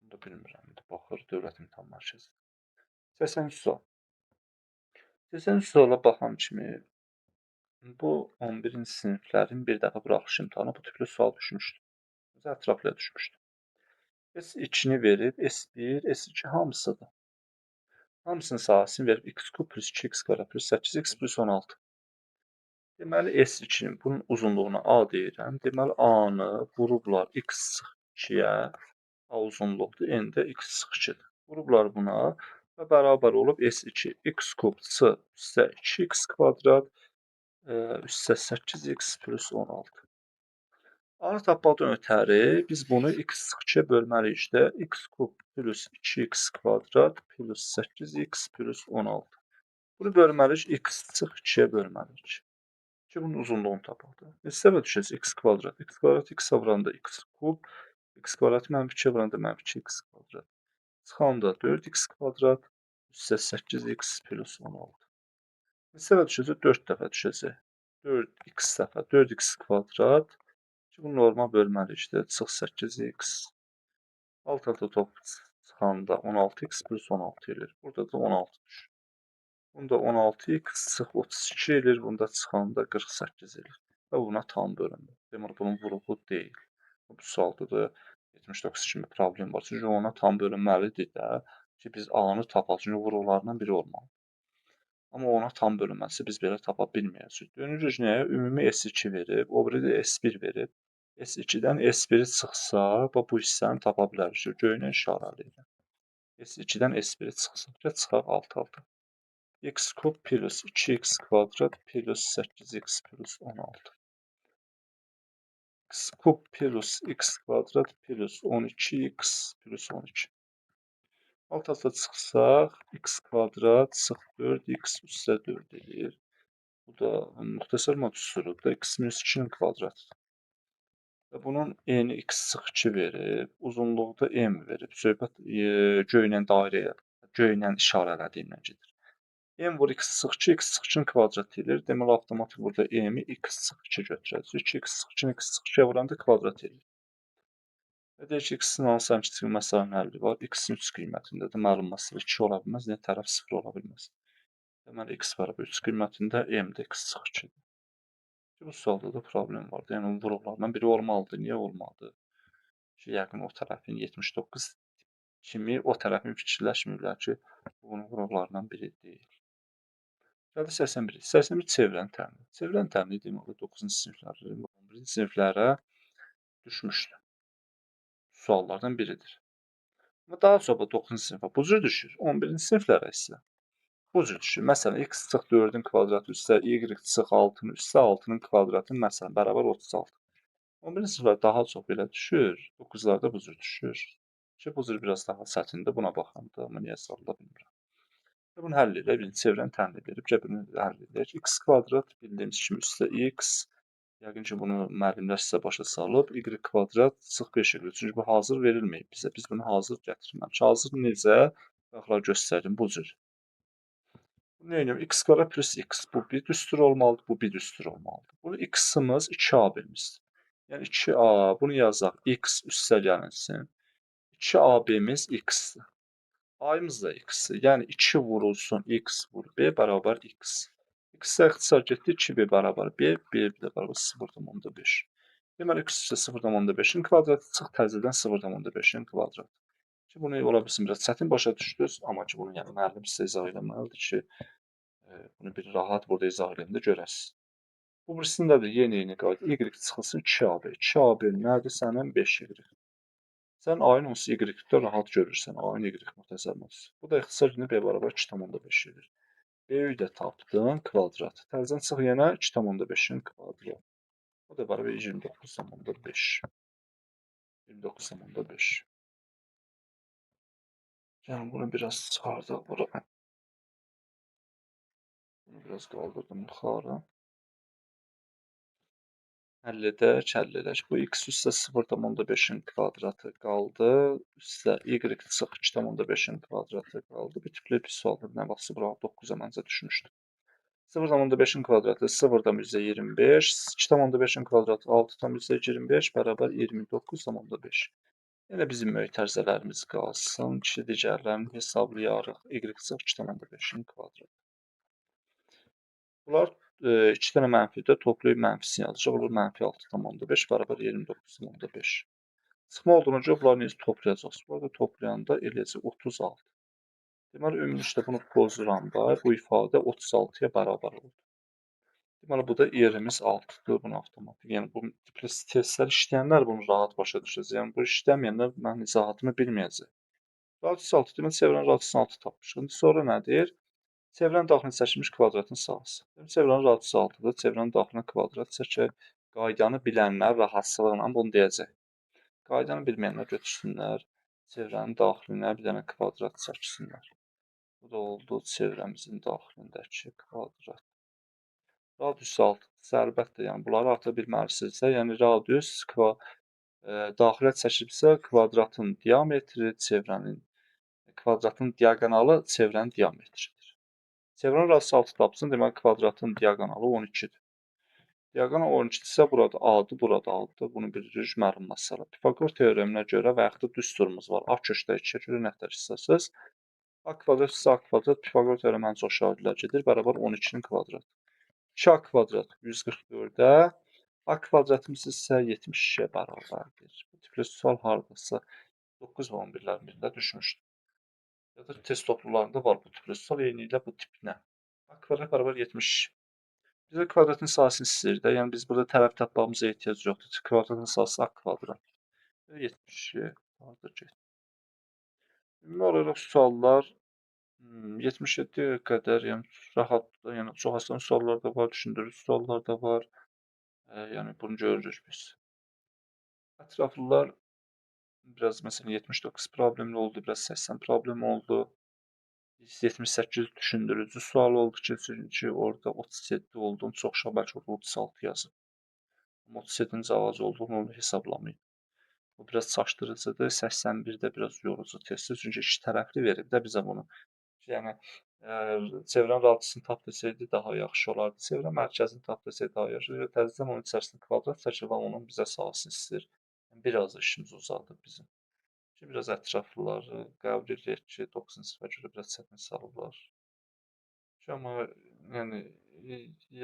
Bunu da bilmirəm. İndi baxır Dövlət İmtahan Mərkəzi. 83 sual. 83 suala baxan kimi bu 11-ci siniflərin bir dəfə buraxılış imtahanına bu tipli sual düşmüşdü. Ətraflıya düşmüşdü. S2-ni verib, S1, S2 hamısıdır. Hamısının sahəsini verib x kub plus 2x kvadrat plus 8x plus 16. Deməli, S2-nin bunun uzunluğuna A deyirəm. Deməli, A-nı vurublar x çıx 2-yə. A uzunluqdur, N də x çıx 2-dir. Vurublar buna və bərabər olub S2 x kub c üstə 2x kvadrat üstə 8x plus 16. A-nı tapmaqdan ötəri biz bunu x çıx 2-yə bölməliyik də. X kub plus 2x kvadrat plus 8x plus 16. Bunu bölməliyik, x çıx 2-yə bölməliyik. Ki, bunun uzunluğunu tapaq da. Neçə dəfə düşəcək x kvadrat? X kvadrat x-a vuranda x kub, x kvadrat mənfi 2-yə vuranda mənfi 2x kvadrat. Çıxanda 4x kvadrat üstə 8x plus 16. Neçə dəfə düşəcək? 4 dəfə düşəcək. 4x dəfə 4x kvadrat. Ki, bunu normal bölməliyik də. Çıx 8x. Alt-alta top çıxanda 16x plus 16 eləyir. Burada da 16 düşür. Bunda 16x çıx 32 eləyir. Bunda çıxanda 48 eləyir. Və buna tam bölünür. Deməli, bunun vuruğu deyil. Bu sualda da 79 kimi problem var. Çünki ona tam bölünməlidir də ki, biz A-nı tapaq. Çünki vuruqlarından biri olmalıdır. Amma ona tam bölünməsi biz belə tapa bilməyəcəyik. Dönürük nəyə? Ümumi S2 verib, o biri də S1 verib. S2-dən S1-i çıxsa, bu hissəni tapa bilərik. Göynə işarələyirəm. S2-dən S1-i çıxsa, gəl çıxaq alt-alta. X kub plus 2x kvadrat plus 8x plus 16. X kub plus x kvadrat plus 12x plus 12. Alt-alta çıxsaq, x kvadrat çıx 4x üstə 4 eləyir. Bu da müxtəsər mod düsturudur. X minus 2-nin kvadratıdır. Və bunun eni x çıx 2 verib, uzunluğu da m verib. Söhbət göynən dairəyə, göynən işarələdiyimlə gedir. M vur x çıx 2, x çıx 2-nin kvadratı eləyir. Deməli, avtomatik burada m-i x çıx 2 götürəcəyik. 2x çıx 2-ni x çıx 2-yə vuranda kvadrat eləyir. Və deyir ki, x-in hansısa kiçik məsələnin həlli var. X-in 3 qiymətindədir. Məlum məsələ 2 ola bilməz, nə tərəf 0 ola bilməz. Deməli, x bərabər 3 qiymətində m də x çıx 2-dir. Bu sualda da problem vardı. Yəni, onun vuruqlarından biri olmalıdır. Niyə olmadı? Ki, yəqin o tərəfin 79 kimi o tərəfin fikirləşməyiblər ki, bunun vuruqlarından biri deyil. Gəldi 81. 81 çevrən təmini. Çevrən təmini demək olar 9-cu siniflərə, 11-ci siniflərə düşmüşdü. Suallardan biridir. Amma daha çox 9-cu sinifə bu cür düşür. 11-ci siniflərə isə bu cür düşür. Məsələn, x çıx 4-ün kvadratı üstə y çıx 6-nın üstə 6-nın kvadratı məsələn bərabər 36. 11-ci siniflər daha çox belə düşür. 9-larda bu cür düşür. Ki, bu cür biraz daha çətindir buna baxanda, amma niyə sualda bilmirəm. Və bunu həll edək. Birinci çevrəni təmin edib, gəl bunu həll edək. X kvadrat bildiyimiz kimi üstə x. Yəqin ki, bunu müəllimlər sizə başa salıb. Y kvadrat çıx 5y. Çünki bu hazır verilməyib bizə. Biz bunu hazır gətirməmişik. Hazır necə? Baxlar göstərdim bu cür. Nə edirəm? X kvadrat plus x. Bu bir düstur olmalıdır, bu bir düstur olmalıdır. Bunu x-imiz 2ab-mizdir. Yəni 2a, bunu yazaq. X üstə gəlinsin. 2ab-miz x-dir. A-mız da x-dir. Yəni 2 vurulsun x vur b bərabər x. X-ə ixtisar getdi, 2b bərabər b, b bir də bərabər 0,5. Deməli, x üstə 0,5-in kvadratı çıx təzədən 0,5-in kvadratı. Ki, bunu ola bilsin biraz çətin başa düşdünüz, amma ki, bunu yəni, müəllim sizə izah eləməlidir ki, bunu bir rahat burada izah eləyəndə görəsiniz. Bu birisində də yenə eyni qayda. Y çıxılsın 2AB. 2AB nədir sənin? 5Y. Sən A-nın onsuz Y-də rahat görürsən. A-nın Y müxtəsər modusu. Bu da ixtisar günü B bərabər 2,5 edir. B-yi də tapdın, kvadrat. Təzədən çıx yenə 2,5-in kvadratı. O da bərabər 29,5. 29,5. Yəni bunu biraz çıxardaq bura. Bunu biraz qaldırdım yuxarı. Həll edək, həll edək. Bu x üstə 0,5-in kvadratı qaldı. Üstə y çıx 2,5-in kvadratı qaldı. Bir tipli bir sualdır. Nə vaxtsa bura 9-a məncə düşmüşdü. 0,5-in kvadratı 0,25, 2,5-in kvadratı 6,25 bərabər 29,5. Yenə bizim mötərizələrimiz qalsın ki, digərlərini hesablayarıq. Y çıx 2,5-in kvadratı. Bunlar 2 dənə mənfidir, toplayıb mənfisini yazacaq. Olur mənfi 6,5 bərabər 29,5. Çıxma olduğuna görə bunları necə toplayacaqsınız? Bunları da toplayanda eləyəcək 36. Deməli, ümumilikdə bunu pozuram da, bu ifadə 36-ya bərabər oldu. Deməli, bu da yerimiz 6-dır, bunu avtomatik. Yəni, bu tipli testlər işləyənlər bunu rahat başa düşəcək. Yəni, bu işləməyənlər mənim izahatımı bilməyəcək. Radius 6, deməli, çevrənin radiusunu 6 tapmışıq. İndi sonra nə deyir? Çevrənin daxilinə çəkilmiş kvadratın sahəsi. Deməli, çevrənin radiusu 6-dır, çevrənin daxilinə kvadrat çəkək. Qaydanı bilənlər rahatçılıqla bunu deyəcək. Qaydanı bilməyənlər götürsünlər, çevrənin daxilinə bir dənə kvadrat çəksinlər. Bu da oldu çevrəmizin daxilindəki kvadrat. Radius 6-dırsa, əlbəttə, yəni bunları artıq bilməlisinizsə, yəni radius daxilə çəkilibsə, kvadratın diametri çevrənin, kvadratın diaqonalı çevrənin diametridir. Çevrənin radiusu 6 tapsın, deməli kvadratın diaqonalı 12-dir. Diaqonal 12-dirsə, burada A-dır, burada A-dır. Bunu bilirik, məlum məsələ. Pifaqor teoreminə görə və yaxud da düsturumuz var. A kökdə 2-yə görə nə tər istəsəz. A kvadrat üstə A kvadrat, Pifaqor teoremi ən çox şagirdlər gedir, bərabər 12-nin kvadratı. 2A kvadrat 144-ə, A kvadratımız isə 72-yə bərabərdir. Bu tipli sual haradasa 9 və 11-lərin birində düşmüşdür. Ya da test toplularında var bu tipli sual, eynilə bu tiplə. A kvadrat bərabər 72. Bizə kvadratın sahəsini istəyir də, yəni biz burada tərəf tapmamıza ehtiyac yoxdur. Kvadratın sahəsi A kvadrat. 72 harda getdi. Ümumi olaraq suallar 77 qədər, yəni rahat, yəni çox asan suallar da var, düşündürücü suallar da var. Yəni bunu görürük biz. Ətraflılar biraz məsələn 79 problemli oldu, biraz 80 problem oldu. 78 düşündürücü sual oldu ki, çünki orada 37 olduğunu çox uşaq bəlkə orada 36 yazıb. Amma 37-nin cavabı olduğunu onu hesablamayın. Bu biraz çaşdırıcıdır. 81 də biraz yorucu testdir. Çünki iki tərəfli verib də bizə bunu. Yəni çevrənin radiusunu tap desəydi daha yaxşı olardı. Çevrə mərkəzini tap desəydi daha yaxşı olardı. Təzədən onun içərisində kvadrat çəkir və onun bizə sahəsini istəyir. Yəni, biraz da işimiz uzadı bizim. Ki, biraz ətraflıları qəbul edək ki, 9-cu sinifə görə biraz çətin salıblar. Ki, amma yəni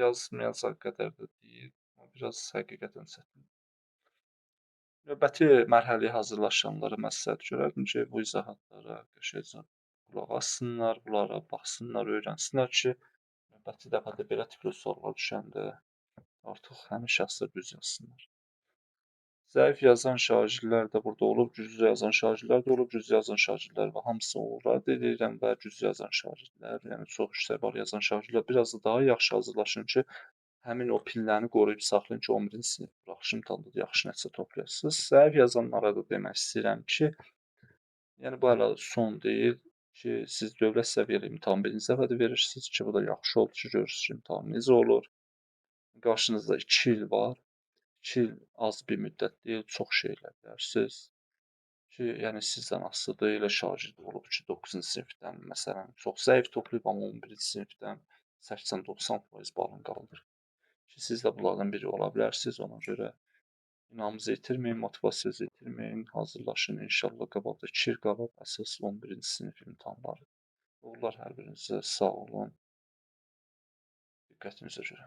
yazmayacaq qədər də deyil. Amma biraz həqiqətən çətin. Növbəti mərhələyə hazırlaşanlara məsləhət görərdim ki, bu izahatlara qəşəngcə qulaq assınlar, bunlara baxsınlar, öyrənsinlər ki, növbəti dəfədə belə tipli suallar düşəndə artıq həmin şəxslər düz yazsınlar. Zəif yazan şagirdlər də burada olub, güclü yazan şagirdlər də olub, güclü yazan şagirdlər və hamısı uğurlar diləyirəm və güclü yazan şagirdlər, yəni çox yüksək bal yazan şagirdlər biraz da daha yaxşı hazırlaşın ki, həmin o pinləni qoruyub saxlayın ki, 11-ci sinif buraxılış imtahanında da yaxşı nəticə toplayasınız. Zəif yazanlara da demək istəyirəm ki, yəni bu hələ son deyil ki, siz dövlət səviyyəli imtahan birinci dəfədir verirsiniz ki, bu da yaxşı oldu ki, görürsünüz ki, imtahan necə olur. Qarşınızda 2 il var. 2 il az bir müddət deyil, çox şey eləyə bilərsiniz. Ki, yəni sizdən asılıdır, elə şagird olub ki, 9-cu sinifdən məsələn çox zəif toplayıb, amma 11-ci sinifdən 80-90% balını qaldırıb. Ki, siz də bunlardan biri ola bilərsiniz, ona görə İnamınızı itirməyin, motivasiyanızı itirməyin, hazırlaşın. İnşallah qabaqda 2 il qalıb, əsas 11-ci sinif imtahanları. Uğurlar hər birinizə, sağ olun. Diqqətinizə görə.